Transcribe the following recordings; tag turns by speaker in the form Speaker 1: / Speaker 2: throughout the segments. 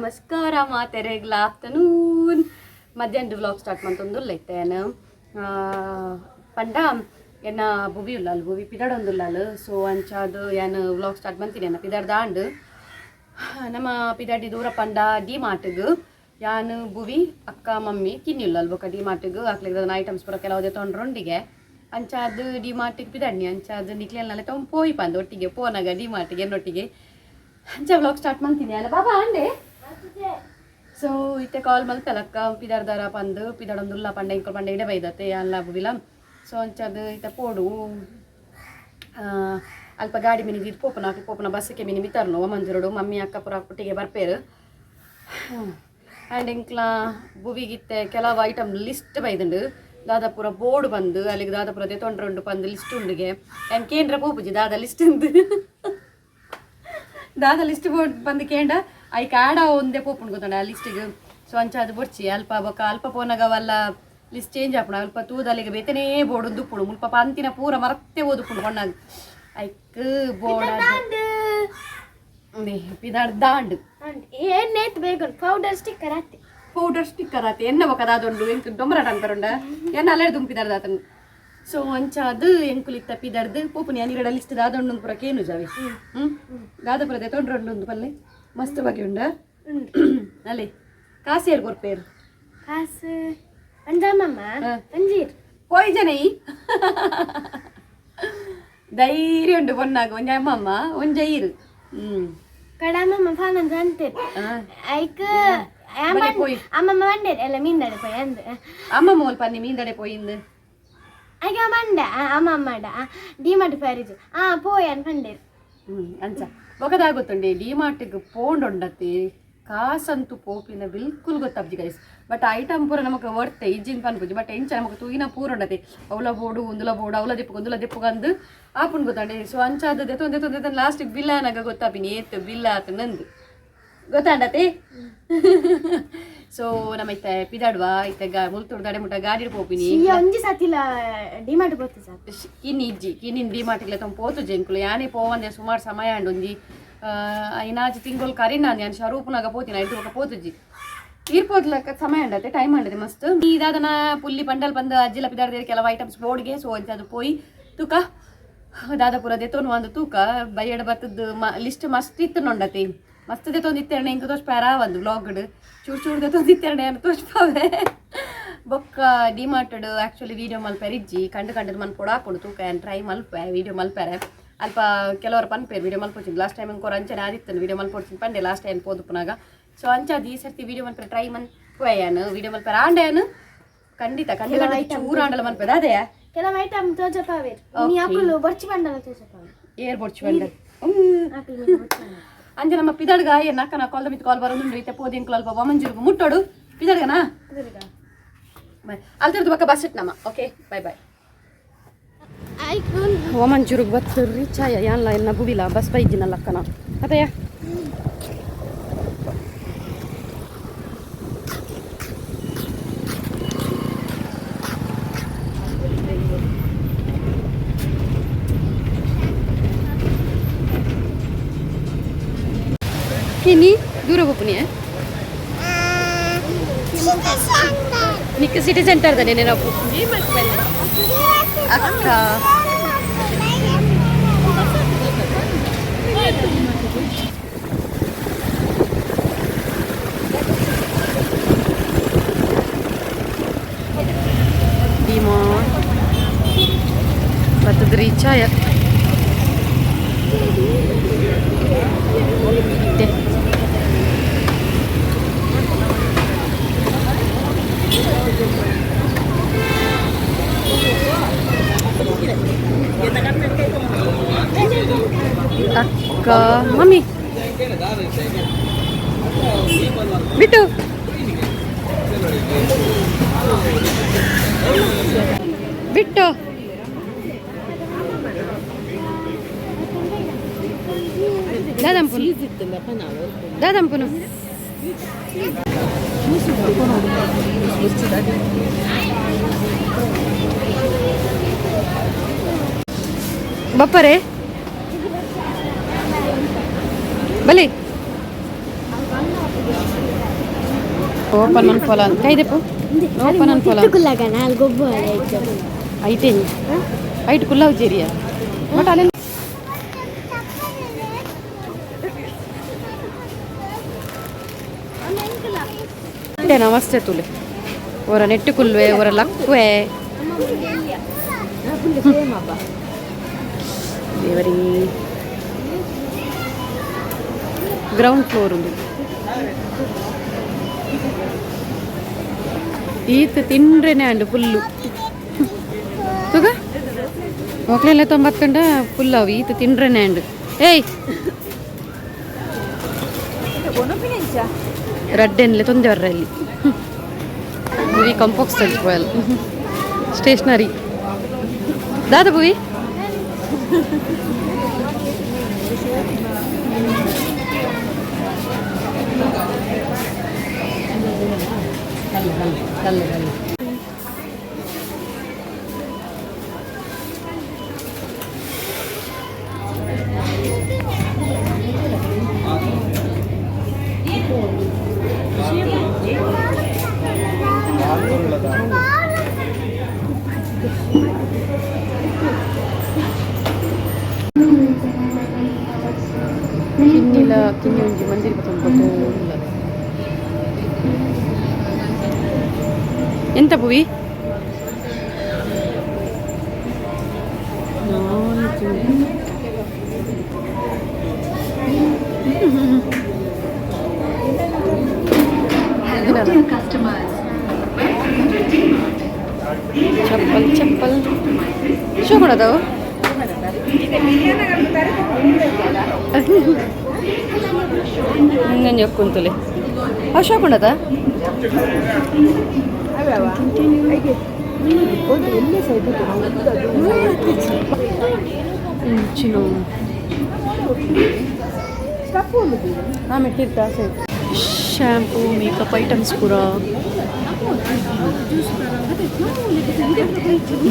Speaker 1: ನಮಸ್ಕಾರ ಮಾತೆರೆಗ್ಲ ಆಫ್ಟರ್ನೂನ್. ಮಧ್ಯಾಹ್ನದ vlog start ಮಂತೊಂದುಲ್ಲ ಇತ್ತೇನು ಪಂಡ ಎನ್ನ ಬುವಿ ಉಲ್ಲಲ್, ಬುವಿ ಪಿದಡೊಂದುಲ್ಲಲ್. ಸೊ ಅಂಚಾದ್ ಯಾನ್ ವ್ಲಾಗ್ ಸ್ಟಾರ್ಟ್ ಮಂತೀನಿ ಎನ್ನ ಪಿದಡ್ದಾಂಡ್. ನಮ್ಮ ಪಿದಡಿ ದೂರ ಪಂಡ ಡಿ ಮಾರ್ಟ್ಗ್. ಯಾನ್, ಬುವಿ, ಅಕ್ಕ, ಮಮ್ಮಿ ಕಿನ್ನಿ ಉಲ್ಲಲ್. ಬೊಕ್ಕ ಡಿ ಮಾರ್ಟ್ಗ್ ಅಕ್ಲೆಗ್ ಐಟಮ್ಸ್ ಪೂರ ಕೆಲವುದೇ ತೊಂಡ್ರೊಂಡಿಗೆ. ಅಂಚಾದ್ ಡಿ ಮಾರ್ಟಿಗೆ ಪಿದಡ್ನಿ. ಅಂಚಾದ್ ನಿಕ್ಲೆಲ್ನಲ್ಲ ತೊಂಬ್ ಪೋಯಿ ಪಂದ್ ಒಟ್ಟಿಗೆ ಪೋನಾಗ ಡಿ ಮಾರ್ಟಿಗೆ ಎನ್ನೊಟ್ಟಿಗೆ. ಅಂಚ ವ್ಲಾಗ್ ಸ್ಟಾರ್ಟ್ ಮಂತೀನಿ ಅಲ್ಲ ಬಾಬಾ ಅಂಡೆ. ಸೊ ಇತ್ತೆ ಕಾಲ್ ಮಲ್ತಲಕ್ಕ ಪಿದರ್ದಾರ ಪಂದ್, ಪಿದಡೊಂದುಲ್ಲ ಪಂಡ. ಇಂಕೊಲ್ ಪಂಡ ಇಡೆ ಬೈದತ್ತೆ ಅಲ್ಲ ಬುವಿಲ. ಸೊ ಅಂಚಾದ್ ಇತ್ತೆ ಪೋಡು. ಅಲ್ಪ ಗಾಡಿ ಮಿನಿ ದೀದ್ ಪೋಪುನ, ಅಕ್ಲು ಪೋಪುನ ಬಸ್ಸಿಗೆ ಮಿನಿ ಮಿತ್ತರ್ನು ಮಂಜೂರುಡು. ಮಮ್ಮಿ ಅಕ್ಕ ಪುರ ಒಟ್ಟಿಗೆ ಬರ್ಪೇರು. ಆ್ಯಂಡ್ ಎಂಕ್ಲ ಬುವಿಗಿತ್ತೆ ಕೆಲವು ಐಟಮ್ ಲಿಸ್ಟ್ ಬೈದುಂಡು. ದಾದಾಪುರ ಬೋರ್ಡ್ ಬಂದು ಅಲ್ಲಿಗೆ ದಾದಾಪುರ ದೆತೊಂಡ್ರುಂಡು ಪಂದ್ ಲಿಸ್ಟ್ ಉಂಡುಗೆ. ಯಾನ್ ಕೇಂದ್ರ ಪೋಪುಜಿ ದಾದ ಲಿಸ್ಟ್ ಉಂದು, ದಾದ ಲಿಸ್ಟ್ ಬೋರ್ಡ್ ಬಂದು ಕೇಂಡ ಐಕ್ ಆಡ ಒಂದೇ ಪೋಪುಂಡು ಗೊತ್ತುಂಡ ಆ ಲಿಸ್ಟಿಗೆ. ಸೊ ಅಂಚ ಅದು ಬೊಡ್ಚಿ. ಅಲ್ಪ ಬೊಕ್ಕ ಅಲ್ಪ ಪೋನಾಗ ಅವಲ್ಲ ಲಿಸ್ಟ್ ಚೇಂಜ್ ಆಪುಂಡು. ಅಲ್ಪ ತೂದಲ್ಲಿಗೆ ಬೇತನೇ ಬೋರ್ಡ್ ಉಪ್ಪುಂಡು. ಮುಲ್ಪ ಪಂತಿನ ಪೂರ ಮರತ್ತೆ ಓದುಪುಂಡು ಪೊಣ್ಣಾಗ. ಐಕ್ ಬೋರ್ಡ್ ಪಿದಾಡ್ ದಾಂಡ್.
Speaker 2: ಏನೇತ್ ಬೇಗ ಪೌಡರ್ ಸ್ಟಿಕ್ಕರ್ ಆತೆ.
Speaker 1: ಪೌಡರ್ ಸ್ಟಿಕ್ಕರ್ ಆತೆ. ಎನ್ನ ಬೊಕ್ಕ ದಾದೊಂಡು ಎಂಕ್ ಡೊಮರ ಅನ್ಪರುಂಡ ಎನ್ನ ಅಲ್ಲೆಡ್ ದುಂಪಿದಾರ್ದ ಆತನ್. ಸೊ ಅಂಚಾದ್ ಎಂಕುಲಿತ್ತ ಪಿದರ್ದು ಪೋಪುನಿ. ಅನಿರಡ ಲಿಸ್ಟ್ ದಾದೊಂಡು ಪೂರ ಕೇನು ಜಾವಿ. ದಾದ ಪೂರ ದೆತೊಂಡ್ರೊಂಡು ಪಲ್ಲೆ. ಮಸ್ತ್ ಬಗೆ ಉಂಡ ಅಲ್ಲೇ. ಕಾಸು ಏರ್ ಕೊರ್ಪೇರು?
Speaker 2: ಕಾಸು ಅಂಜಮ್ಮಮ್ಮ. ಅಂಜೀರ್.
Speaker 1: ಪೋಯ್ ಜನ ಧೈರ್ಯ ಉಂಡು ಪೊನ್ನಾಗ. ಒಂಜಿ ಅಮ್ಮಮ್ಮ, ಒಂಜಿ ಐರು.
Speaker 2: ಕಡಮಮ್ಮ ಫಾನಂದ ಅಂತೀರ್. ಐಕ್
Speaker 1: ಬಲೆ ಪೋಯ್.
Speaker 2: ಅಮ್ಮಮ್ಮ ಬಂಡೇರ್ ಎಲ್ಲ ಮೀನ್ದಡೆ ಪೋಯ್ ಅಂದ್.
Speaker 1: ಅಮ್ಮಮ್ಮ ಒಲ್ಪ ಪನ್ನಿ ಮೀನ್ದಡೆ ಪೋಯಿಂದು?
Speaker 2: ಐಗ ಮಂಡ ಅಮ್ಮಮ್ಮಡ ಡಿಮಾರ್ಟ್ ಪ್ಯಾರಿಜ್ ಆ ಪೋಯ್ ಅನ್ ಪಂಡೇರ್.
Speaker 1: ಅಂಚ ಬೊಕದಾಗೊತ್ತುಂಡೆ ಡಿಮಾರ್ಟ್ಗೆ ಪೋಂಡೊಂಡತಿ ಕಾಸಂತು ಪೋಪಿನ ಬಿಲ್ಕುಲ್ ಗೊತ್ತಾಪ್ಜಿ ಗೈಸ್. ಬಟ್ ಐಟಮ್ ಪೂರ ನಮಕ್ ವರ್ತೆ ಇಜ್ಜಿನ್ ಪನ್ಪುಜಿ. ಬಟ್ ಎಂಚ ನಮಕ್ ತೂಯಿನ ಪೂರ ಉಂಡತೆ. ಅವಲ ಬೋಡು, ಉಂದುಲ ಬೋಡು, ಅವಲ ದಿಪ್ಪು, ಉಂದುಲ ದಿಪ್ಪುಗಂದು ಆಪುಂಡು ಗೊತ್ತಾಂಡೆ. ಸೊ ಅಂಚಾದ ದೆತೊಂದು ದೆತೊಂದು ದೆತೊಂದು ಲಾಸ್ಟಿಗೆ ಬಿಲ್ ಆನಾಗ ಗೊತ್ತಾಪಿನಿ ಏತ್ ಬಿಲ್ ಆತು ನಂದು ಗೊತ್ತಾಂಡತೆ. ಸೊ ನಮ್ಮ ಇತ್ತೆ ಪಿದಾಡ್ವಾ. ಇತ್ತೆ ಗಾ ಮುಲ್ತುಡು ದಡೆ ಮುಟ್ಟ ಗಾಡಿ ಪೋಪಿನಿ.
Speaker 2: ಈ ಒಂಜಿ ಸತಿಲ ಡಿಮಾರ್ಟ್ ಪೋತು ಸಾಕು.
Speaker 1: ಕಿನ್ನಿ ಇಜ್ಜಿ. ಕಿನ್ನಿನ್ ಡಿಮಾರ್ಟ್ಗ್ಲೆ ತೊಂಬ ಪೋತು ಜೆಂಕುಲು. ಯಾನೇ ಪೋವಂದೆ ಸುಮಾರು ಸಮಯ ಅಂಡ್. ಒಂಜಿ ಐನಾಜಿ ತಿಂಗಳು ಕರಿನಾನ್ ಯಾನ್ ಶರೂಪುನಾಗ ಪೋತಿನ. ಐದು ಬೊಕ ಪೋತುಜಿ. ಈರ್ ಪೋದ್ಲಕ್ಕ ಸಮಯ ಅಂಡತೆ, ಟೈಮ್ ಅಂಡತೆ ಮಸ್ತ್. ಇದಾದನ ಪುಲ್ಲಿ ಪಂಡಲ್ ಬಂದು ಅಜ್ಜಿಲ ಪಿದಾಡ್ದೇರ್ ಕೆಲವು ಐಟಮ್ಸ್ ಬೋರ್ಡ್ಗೆ. ಸೊ ಅದು ಪೋಯಿ ತೂಕ ದಾದಾಪುರ ದೆತೊನು ಒಂದು ತೂಕ. ಬಯ್ಯಡ ಬತ್ತದ್ದು ಲಿಸ್ಟ್ ಮಸ್ತ್ ಇತ್ತು ನೊಂಡತಿ. ಮಸ್ತ್ ದೆತೊಂದು ಇತ್ತೆರಣ ಇಂಕ ತೋಚ್ಪಾರ ಒಂದು ವ್ಲಾಗ್ಡ್. ಚೂರು ಚೂರು ದೆತೊಂದು ಇತ್ತೆರಣ ಏನು ತೋಚ್ಪಾವೆ. ಬೊಕ್ಕ ಡಿಮಾರ್ಟಡ್ ಆ್ಯಕ್ಚುಲಿ ವೀಡಿಯೋ ಮಲ್ಪೆರೆ ಇಜ್ಜಿ. ಕಂಡು ಕಂಡದ್ ಮನ್ಪೊಡು ಆಪುಂಡು. ತೂಕ ಏನು ಟ್ರೈ ಮಲ್ಪೆ ವೀಡಿಯೋ ಮಲ್ಪೆರೆ. ಅಲ್ಪ ಕೆಲವರು ಪನ್ಪೇರು ವೀಡಿಯೋ ಮಲ್ಪೊಡ್ಚಿಂದು. ಲಾಸ್ಟ್ ಟೈಮ್ ಇಂಕೊರ ಅಂಚನೆ ಆದಿತ್ತನು. ವೀಡಿಯೋ ಮಲ್ಪೊಡ್ಚಿನ ಪಂಡೆ ಲಾಸ್ಟ್ ಟೈಮ್ ಪೋದುಪುನಾಗ. ಸೊ ಅಂಚಾದ್ ಈ ಸರ್ತಿ ವೀಡಿಯೋ ಮಲ್ಪೆರೆ ಟ್ರೈ ಮನ್ಪುವೆ ಯಾನು. ವೀಡಿಯೋ ಮಲ್ಪೆರೆ ಆಂಡೆ ಯಾನು ಖಂಡಿತ ಕಂಡು ಕಂಡು ಚೂರು ಆಂಡಲ ಮನ್ಪೆದ ಅದೇ.
Speaker 2: ಕೆಲವು ಐಟಮ್ ತೋಜಪಾವೇರ್ ನೀ. ಅಕುಲು ಬೊರ್ಚಿ ಬಂಡಲ ತೋಜಪಾವೇರ್.
Speaker 1: ಏರ್ ಬೊಡ್ಚಿ ಬಂಡೆ?
Speaker 2: ಅಕುಲು ಮಿನಿ ಬೊರ್ಚಿ ಬಂಡಲ.
Speaker 1: ಅಂಚ ನಮ್ಮ ಪಿದಡ್ಗ ಏನ್ ಅಕ್ಕನ ಕಾಲ್ದ ಮಿತ್ ಕಾಲ್ ಬರೋದುಂಡು. ಇತ್ತೆ ಪೋದಿಂಕ್ಲು ಅಲ್ಪ ವಾಮಂಜೂರ್ಗು ಮುಟ್ಟೋಡು. ಪಿದಡ್ಗನಾ ಅಲ್ತಿರ್ದು ಬಕ್ಕ ಬಸ್ it ನಮ್ಮ. Okay, bye bye.
Speaker 2: ಐಕು.
Speaker 1: ವಾಮಂಜೂರ್ಗ್ ಬತ್ತು ರೀಚ್ ಆಯ ಯಾನ್ಲ ಎನ್ನ ಬುಬಿಲ. ಬಸ್ ಬೈಜಿನಲ್ಲ ಅಕ್ಕನ ಅತ್ತಯ್ಯ. ಕಿನಿ ದೂರ ಪೋಪುನಿ ನಿಕ್ಕ ಸಿಟಿ ಸೆಂಟರ್ ದ ನೆನಪು ಅಕ್ಕ. ಡಿಮಾರ್ಟ್ ಬತ್ತದ ರೀಚ್ ಆಯ ಇತ್ತೆ. ಅಕ್ಕ, ಮಮ್ಮಿ ಬಿಟ್ಟು ಬಿಟ್ಟು. ದಾದಂಪುನು ದಾದಂಪುನು. ಬಪ್ಪರೆ ಬಲಿ. ಓಪನ್ ಅನ್ಫಲ ಅಂತ ಕೈದೆಪ್ಪು ಓಪನ್ ಅನ್ಫಲ.
Speaker 2: ಕುಲ್ಲಾಗ ನಾಲ್ ಗೊಬ್ಬು ಆಯ್ತು.
Speaker 1: ಐತೆ ಐಟ್ ಕುಲ್ಲಾವ್ ಜೇರಿಯ ಬಟ್ ಅಲ್ಲಿ ನಮಸ್ತೆ ತುಲೆ ಅವರ ನೆಟ್ಟು ಕುಲ್ವೆ ಅವರ ಲಕ್ವೆ ದೇವರಿ. ಗ್ರೌಂಡ್ ಫ್ಲೋರ್ ಉಂದು. ಈತ ತಿಂಡ್ರೆನೆ ಅಂಡು ಫುಲ್ಲು ತುಗ ಮಕ್ಳೆಲ್ಲ ತೊಂಬತ್ಕಂಡ ಫುಲ್ ಅವು ಈತ ತಿಂಡ್ರೆನೆ ಅಂಡು. ಏಯ್, ರಡ್ಡೆನ್ಲೆ ತೊಂದೆ ಬರ್ರಲ್ಲಿ ಭುವಿ ಕಂಪೋಕ್ಸ್ ತಂಚ್ಕೋಯಲ್ ಸ್ಟೇಷ್ನರಿ ದಾದ ಭುವಿ. ಕಿನ್ನಿಲ ಕಿನ್ನಿ ಒಂಜಿ ಮಂದಿರ ಬತ್ತೊಂದು ಇಲ್ಲ. ಎಂತ ಭುವಿ? ನಾನು ಚಪ್ಪಲ್ ಚಪ್ಪಲ್ ಶೋ ಕೊಡೋದವು. ಮುಂದೆ ಕುಂತಲೆ ಅಶೋಕ್ ಉಂಡದ. ಇಂಚಿನ ಶ್ಯಾಂಪೂ ಮೇಕಪ್ ಐಟಮ್ಸ್ ಪೂರ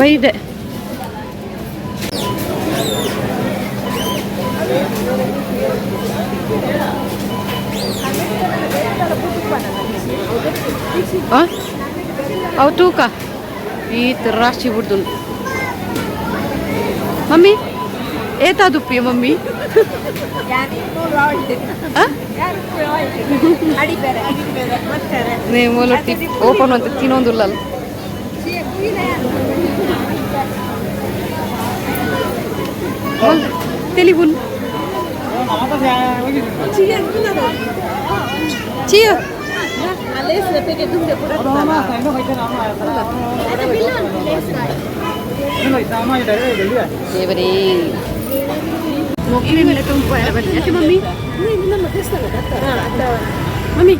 Speaker 1: ಬೈದೆ. ಆ ಅವು ತೂಕ ಈತ ರಾಶಿ ಬಿಡ್ದು. Mummy, ಏತಾದುಪ್ಪಿಯ mummy? ಆ? ನೇ ಮೂಲೊಟ್ಟಿ ಓಪನ್ ಅಂತ ತಿನ್ನೊಂದುಲ್ಲ. ತೆಲಿಬುನ್ ಚಿಯ. ದೇವರೇ, ಮಮ್ಮಿ ಮಮ್ಮಿ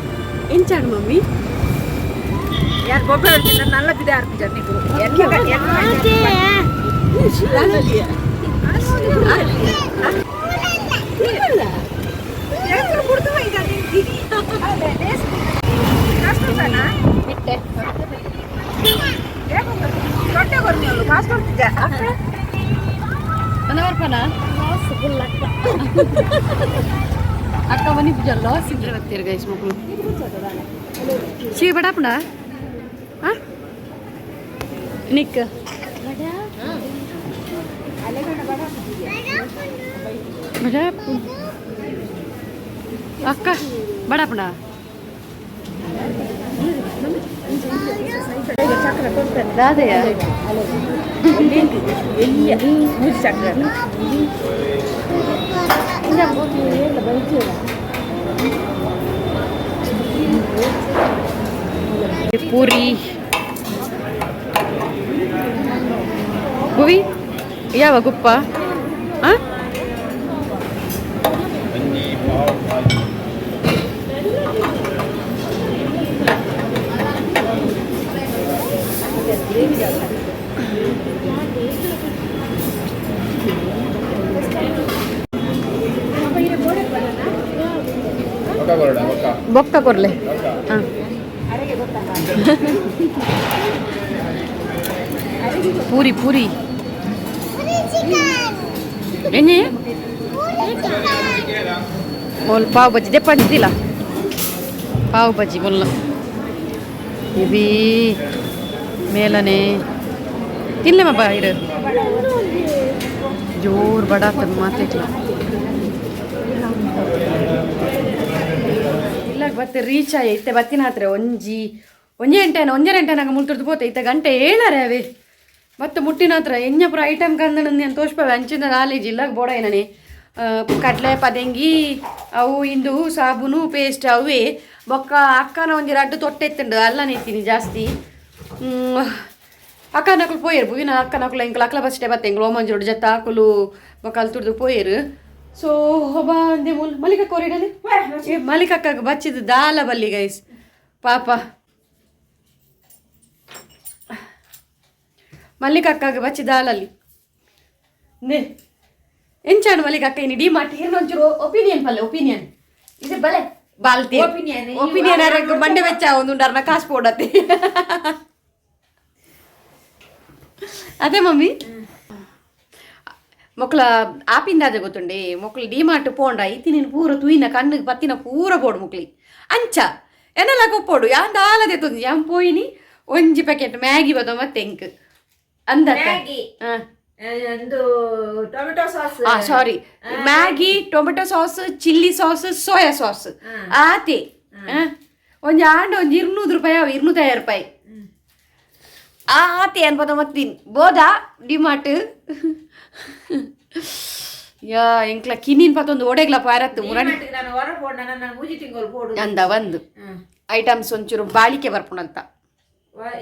Speaker 1: ಎಂಚಾಡು ಮಮ್ಮಿ?
Speaker 3: ಯಾರು ಗೊಬ್ಬರ ನಲ್ಲ ಬಿದೆ ಆರ್ಪಿಜಾರ್ ನೀವು.
Speaker 1: ಬಿಟ್ಟೆ. ಬರ್ಪನ ಅಕ್ಕ ಬನ್ನಿ. ಲಾಸ್ ಇದ್ರೆ ಬರ್ತೀರ ಗೈಸ್ ಮಕ್ಕಳು. ಶೀ ಬಡಾಪುಂಡ ನಿಕ್ ಬಡಾಪು ಅಕ್ಕ ಬಡಾಪುಂಡ. ದಾದೆಯ. ಪೂರಿ ಭುವಿ ಯಾವ ಗುಪ್ಪ? ಆ ಬೊಕ್ಕ ಕೊರ್ಲೆ. ಹಾಂ, ಪೂರಿ ಪೂರಿ ಎಣ್ಣೆ ಮೊಲ್ ಪಾವ್ ಬಜ್ಜಿ ದೆಪ್ಪಂಚಿದಿಲ್ಲ ಪಾವ್ ಬಜ್ಜಿ ಮೊಲ್ಲ. ಇಬೀ ಮೇಲನೆ ತಿನ್ಲೆ ಮಬ್ಬ ಇರು ಜೋರು ಬಡ ಮಾತೇಕ್ಲ ಇಲ್ಲ ಬತ್ತೆ ರೀಚ್ ಆಯ್ ಇತ್ತೆ ಬತ್ತಿನ ಹತ್ರ ಒಂಜಿ ಒಂಜಿ ಗಂಟೆ ಒಂಜಿ ಗಂಟೆ ನಂಗೆ ಮುಲ್ತುರ್ದು ಪೋತೆ ಇತ್ತ ಗಂಟೆ ಏಳರೆ ಅವೇ ಮತ್ತೆ ಮುಟ್ಟಿನ ಹತ್ರ ಎಣ್ಣೆ ಪೂರ ಐಟಮ್ ಕಂದ ನಾನು ತೋಷ್ಪವೆ ಅಂಚಿಂದ ನಾಲೇಜ್ ಇಲ್ಲ ಬೋಡ ಏನನೆ ಕಡಲೆ ಪದೆಂಗಿ ಅವು ಇಂದು ಸಾಬೂನು ಪೇಸ್ಟ್ ಅವೇ ಬೊಕ್ಕ ಅಕ್ಕನ ಒಂಜಿ ರಡ್ಡು ತೊಟ್ಟೆ ಎತ್ತುಂಡು ಅಲ್ಲನೇ ಎತ್ತೀನಿ ಜಾಸ್ತಿ. ಅಕ್ಕ ನಕಲು ಪೋಯರು ಬುವಿನ ಅಕ್ಕ ನಕಲು ಎಂಕಲು ಅಕ್ಕಲ ಬಸ್ಟೆ ಬತ್ತೆ ಎಂಕಲು ಓಮಂಜೋಡು ಜತ್ತ ಆಕುಲು ಬೊಕ್ಕ ಅಲ್ಲಿ ತುರ್ದು ಪೋಯರು. ಸೊ ಒಬ್ಬ ಅಂದೆ ಮೂಲ ಮಲ್ಲಿಕ ಕೋರಿಡಲಿ ಮಲ್ಲಿಕಕ್ಕ ಬಚ್ಚಿದ ದಾಲ ಬಲ್ಲಿ ಗೈಸ್ ಪಾಪ ಮಲ್ಲಿಕಕ್ಕಾಗ ಬಚ್ಚಿ ದಾಲಲ್ಲಿ ನೇ ಎಂಚಾಣ ಮಲ್ಲಿಕಕ್ಕ ಇನ್ನು ಡಿ ಮಾರ್ಟ್ ಒಂಚೂರು ಒಪಿನಿಯನ್ ಪಲ್ಲೆ ಒಪಿನಿಯನ್ ಇದು ಬಲೆ ಬಾಲ್ತಿ.
Speaker 3: Opinion.
Speaker 1: Opinion ಮಂಡೆ ವೆಚ್ಚ ಒಂದು ಉಂಡಾರ್ನ ಕಾಸು ಪೋಡತ್ತೆ ಅದೇ ಮಮ್ಮಿ. ಮೊಕ್ಕಲ ಆಪಿಂದಾಜ ಗೊತ್ತುಂಡೆ ಮೊಕ್ಕಲು ಡಿ ಮಾರ್ಟ್ ಪೋಂಡ ಇತ್ತಿ ನೀನು ಪೂರ ತುಯಿನ ಕಣ್ಣಿಗೆ ಪತ್ತಿನ ಪೂರ ಬೋಡು ಮುಕ್ಲಿ ಅಂಚ ಎನ್ನಲ ಕೊಪ್ಪೋಡು ಯಾನ್ ದಾಲದೆ ತುಂಜಿ ಯಾನ್ ಪೋಯಿನಿ ಒಂಜಿ ಪ್ಯಾಕೆಟ್ ಮ್ಯಾಗಿ ಬದ ಮತ್ತೆ ಎಂಕ್ ಅಂದ.
Speaker 3: ಮ್ಯಾಗಿ. ಒಂದು ಟೊಮೆಟೊ ಸಾಸ್.
Speaker 1: ಆ sorry, Maggi, tomato sauce, chilli sauce, soya sauce ಆತೆ. ಆ, ಒಂಜಿ ಆಂಡ ಒಂಜಿ 200 ರೂಪಾಯಿ ಅವು 250 ರೂಪಾಯಿ ಆ ಆತೆ ಅನ್ಪದ ಮತ್ತೀನಿ ಬೋದಾ ಡಿಮಾರ್ಟ್ ಯಾ ಎಂಕ್ಲ ಕಿನ್ನಿನ್ ಪತ್ತೊಂದು ಓಡೆಗ್ಲ ಪಾರತ್ತು ಮುರಣಿ.
Speaker 3: ನಾನು ಹೊರ ಪೋಡ ನನ್ನ ಮೂಜಿ ತಿಂಗಳು ಪೋಡು.
Speaker 1: ಅಂದ ಒಂದು ಐಟಮ್ಸ್ ಒಂಚೂರು ಬಾಳಿಕೆ ಬರ್ಪುಣಂತ.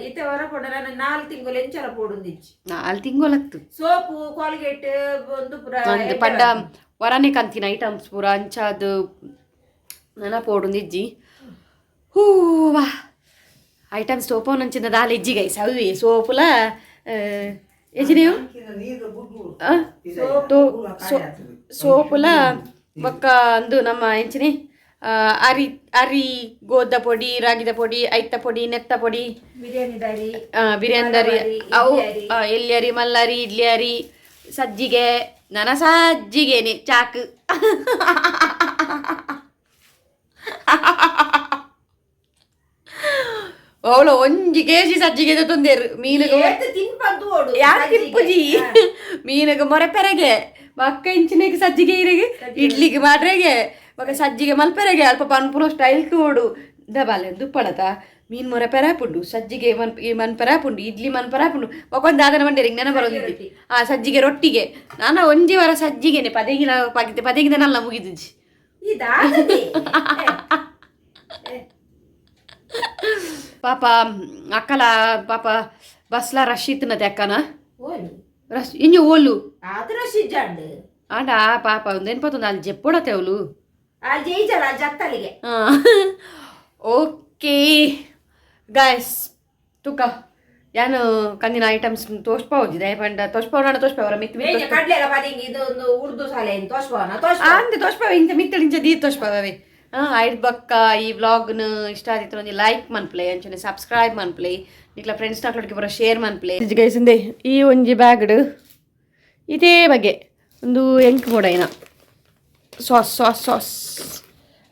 Speaker 3: ಇತ್ತೆ ಹೊರ ಪೋಡ ನಾನು 4 ತಿಂಗಳು ಎಂಚಲ ಪೋಡುಂದಿಚ್ಚಿ.
Speaker 1: 4 ತಿಂಗಳತ್ತು.
Speaker 3: ಸೋಪು ಕಾಲ್ಗೇಟ್ ಒಂದು ಪುರ.
Speaker 1: ಒಂದು ಪಂಡ ವರನೆ ಕಂತಿನ ಐಟಮ್ಸ್ ಪೂರ ಅಂಚಾದು ನನ ಪೋಡುಂದಿಜ್ಜಿ. ಹೂವಾ ಐಟಮ್ಸ್ ಸೋಪು ನಂಚಿನ ದಾಲ ಇಜ್ಜಿ ಗೈಸ್ ಅವೆ ಸೋಪುಲ ಎಜಿನೇವು ಸೋಪುಲ ಬೊಕ್ಕ ಅಂದು ನಮ್ಮ ಎಂಚಿನಿ ಅರಿ ಅರಿ ಗೋದ ಪೊಡಿ, ರಾಗಿದ ಪೊಡಿ, ಐತ ಪೊಡಿ, ನೆತ್ತ ಪೊಡಿ.
Speaker 3: ಬಿರಿಯಾನಿ ದಾರಿ.
Speaker 1: ಬಿರಿಯಾನಿ ಅವು ಎಲ್ಲಿ ಅರಿ ಮಲ್ಲರಿ ಇಡ್ಲಿ ಅರಿ ಸಜ್ಜಿಗೆ ನನ ಸಜ್ಜಿಗೆನೆ ಚಾಕ್. ಅವಳು ಒಂಜಿ ಕೆಜಿ ಸಜ್ಜಿಗೆ ತೊಂದೇರು ಮೀನುಗೆ.
Speaker 3: ಏತ್ ತಿನ್ಪದ್ದು ಓಡು.
Speaker 1: ಯಾರು ತಿನ್ಪುಜಿ ಮೀನುಗೆ ಮೊರೆ ಪೆರಗೆ ಬಕ್ಕ ಇಂಚಿನೆಗೆ ಸಜ್ಜಿಗೆ ಇರಿಗೆ ಇಡ್ಲಿಗೆ ಮಾಡ್ರೆಗೆ ಬೊಕ ಸಜ್ಜಿಗೆ ಮಲ್ಪೆರೆಗೆ ಅಲ್ಪ ಪನ್ಪುನ ಸ್ಟೈಲ್ ತೋಡು ದಬಾಲೆ ದುಪ್ಪಡತ ಮೀನ್ ಮೊರೆ ಪೆರಾಪುಂಡು ಸಜ್ಜಿಗೆ ಮನ್ ಮನ್ಪೆರ ಪುಂಡು ಇಡ್ಲಿ ಮನ್ಪೆರ ಪುಂಡು ಒಕ್ಕೊಂದು ದಾದನ ಮಂಡೇರಿಗೆ ನೆನ ಬರೋದಿದ್ದಿ ಆ ಸಜ್ಜಿಗೆ ರೊಟ್ಟಿಗೆ ನಾನು ಒಂಜಿ ವಾರ ಸಜ್ಜಿಗೆನೆ ಪದೆಗಿನ ಪಗಿತೆ ಪದೆಗಿನ ನಲ್ಲ ಮುಗಿದುಜಿ.
Speaker 3: ಇದಾದದೆ.
Speaker 1: ಪಾಪ ಅಕ್ಕಲ ಪಾಪ ಬಸ್ಲ ರಶ್ ಇತ್ತನತೆ ಅಕ್ಕನ.
Speaker 3: ಓಲು.
Speaker 1: ರಶ್ ಇಂಜು ಓಲು.
Speaker 3: ಆದ್ರ ಸಿಜ್ಜಂಡು.
Speaker 1: ಆಂಡ ಪಾಪ ಒಂದು ನೆನ್ಪತ್ತೊಂದು ಅಲ್ಲಿ ಜೆಪ್ಪೊಡತೆ ಅವಳು.
Speaker 3: ಆ ಜೈಜಲ ಜತ್ತಲಿಗೆ.
Speaker 1: ಓಕೆ ಗಾಯ್ಸ್, ತುಕ ಯಾನು ಕಂದಿನ ಐಟಮ್ಸ್ ತೋಷ್ಪಾವುಜಿ ದಯಪಂಡ ತೋಷ್ಪಾವಣ ತೋಷ್ಪಾವರ ಮಿತ್ ಮಿತ್.
Speaker 3: ಕಡ್ಲೆಲ್ಲ ಪದಿಂಗಿ ಇದೊಂದು ಉರ್ದು ಸಾಲೆ ತೋಷ್ಪವನ ತೋಷ್ಪ.
Speaker 1: ಅಂದೆ ತೋಷ್ಪಾವ ಇಂಚ ಮಿತ್ತಳಿಂಚ ದೀ ತೋಷ್ಪಾವೇ. ಹಾಂ ಐಡ್ ಬಕ್ಕ ಈ ವ್ಲಾಗ್ನ ಇಷ್ಟ ಆದಿತ್ತು ಒಂಜಿ ಲೈಕ್ ಮನ್ಪ್ಲೆ ಅಂಚನೆ ಸಬ್ಸ್ಕ್ರೈಬ್ ಮನ್ಪ್ಲೆ ನಿಕ್ಲ ಫ್ರೆಂಡ್ಸ್ ನಕ್ಲೊಟ್ಟಿಗೆ ಪೂರ ಶೇರ್ ಮನ್ಪ್ಲೆ. ಗೈಸ್ ಇಂದೆ ಈ ಒಂಜಿ ಬ್ಯಾಗ್ಡ್ ಇದೇ ಬಗ್ಗೆ ಒಂದು ಎಂಕ್ ಬೋಡೈನ sauce sauce sauce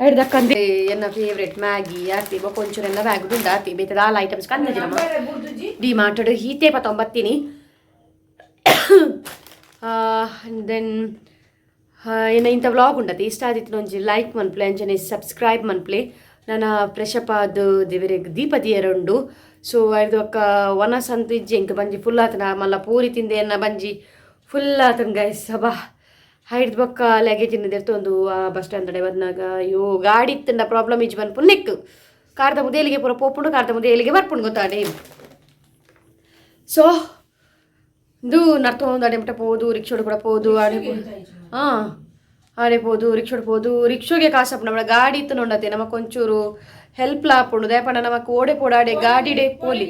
Speaker 1: ಐಡ್ ದಕ್ಕಂದೆ ಎನ್ನ ಫೇವ್ರೆಟ್ ಮ್ಯಾಗಿ ಆತಿ ಬೊಕ್ಕ ಒಂಚೂರು ಎಲ್ಲ ಬ್ಯಾಗ್ ಉಂಡು ಆತಿ ಬೇತೆ ದಾಲ್ ಐಟಮ್ಸ್ ಕಂದಜಿ ನಮ್ಮ ಡಿ ಮಾರ್ಟಡ್ ಹೀತೆ ಪತ್ತೊಂಬತ್ತೀನಿ. Then ಇನ್ನು ಇಂಥ ವ್ಲಾಗ್ ಉಂಡತೆ ಇಷ್ಟ ಆದಿತ್ತು ಒಂಜಿ ಲೈಕ್ ಮನ್ಪ್ಲೆ ಅಂಚನೆ ಸಬ್ಸ್ಕ್ರೈಬ್ ಮನ್ಪ್ಲೆ. ನನ್ನ ಫ್ರೆಶಪ್ ಆದ್ ದೇವರಿಗೆ ದೀಪ ದಿಯರುಂಡು. ಸೊ ಐದು ಅಕ್ಕ ವನಸ್ ಅಂತ ಇಜ್ಜಿ ಎಂಕ್ ಬಂಜಿ ಫುಲ್ ಆತನ ಮಲ್ಲ ಪೂರಿ ತಿಂದೆ ಎನ್ನ ಬಂಜಿ ಫುಲ್ ಆತನ ಗೈಸ್. ಅಬ್ಬಾ ಹೈಡ್ದು ಬೊಕ್ಕ ಲಗೇಜ್ ಒಂದು ಬಸ್ ಸ್ಟ್ಯಾಂಡ್ ತಡೆ ಬಂದಾಗ ಅಯ್ಯೋ ಗಾಡಿ ಇತ್ತಂಡ ಪ್ರಾಬ್ಲಮ್ ಇಜ್ಜಿ ಬಂದು ಪುನ್ನೆಕ್ಕು ಕಾರ್ದ ಮುದೇಲಿಗೆ ಪೂರ ಪೋಪುಂಡು ಕಾರ್ದ ಮುದೇಲಿಗೆ ಬರ್ಪುಂಡು ಗೊತ್ತಾಡೆ. ಸೊ ಇದು ನರ್ತೊಂದು ಅಡೆ ಮುಟ್ಟ ಪೋದು ರಿಕ್ಷೋಡು ಕೂಡ ಪೋದು ಆಡೆ ಹಾಂ ಆಡೆ ಪೋದು ರಿಕ್ಷೋಡು ಪೋದು ರಿಕ್ಷೋಗೆ ಕಾಸಪ್ಪು ನಮ್ಮ ಗಾಡಿ ಇತ್ತು ನೋಡತ್ತೆ ನಮಕ್ ಒಂಚೂರು ಹೆಲ್ಪ್ ಲಾಪುಂಡು ದಯಪಂಡ ನಮಕ್ ಓಡೆ ಪೋಡಾಡೆ ಗಾಡಿಡೆ ಪೋಲಿ.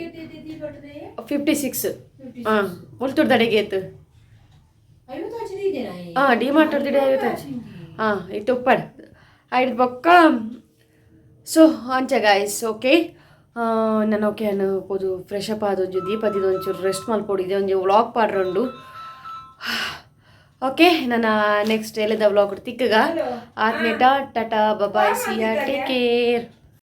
Speaker 1: 56 ಹಾಂ ಮುಲ್ತುರ್ದಡೆಗೆ ಏತು ಹಾಂ ಡಿ ಮಾರ್ಟ್ 50 ಹಾಂ ಇತ್ತು ಉಪ್ಪಾಡು ಐದು ಬೊಕ್ಕ. ಸೊ ಅಂಚ ಗಾಯ್ಸ್ ಓಕೆ ನಾನು ಓಕೆ ನಾನು ಪೋದು ಫ್ರೆಶ್ ಅಪ್ ಆದ ಒಂಜಿ ದೀಪ ದೀದ್ ಒಂಚೂರು ರೆಸ್ಟ್ ಮಲ್ಪೊಡು ಒಂಜಿ ವ್ಲಾಗ್ ಪಾಡ್ರಂಡು. ಓಕೆ ನನ್ನ ನೆಕ್ಸ್ಟ್ ಎಲ್ಲಿದ ವ್ಲಾಗ್ ತಿಕ್ಕಗ ಆತ್ನೇಟ tata bye see ya take care.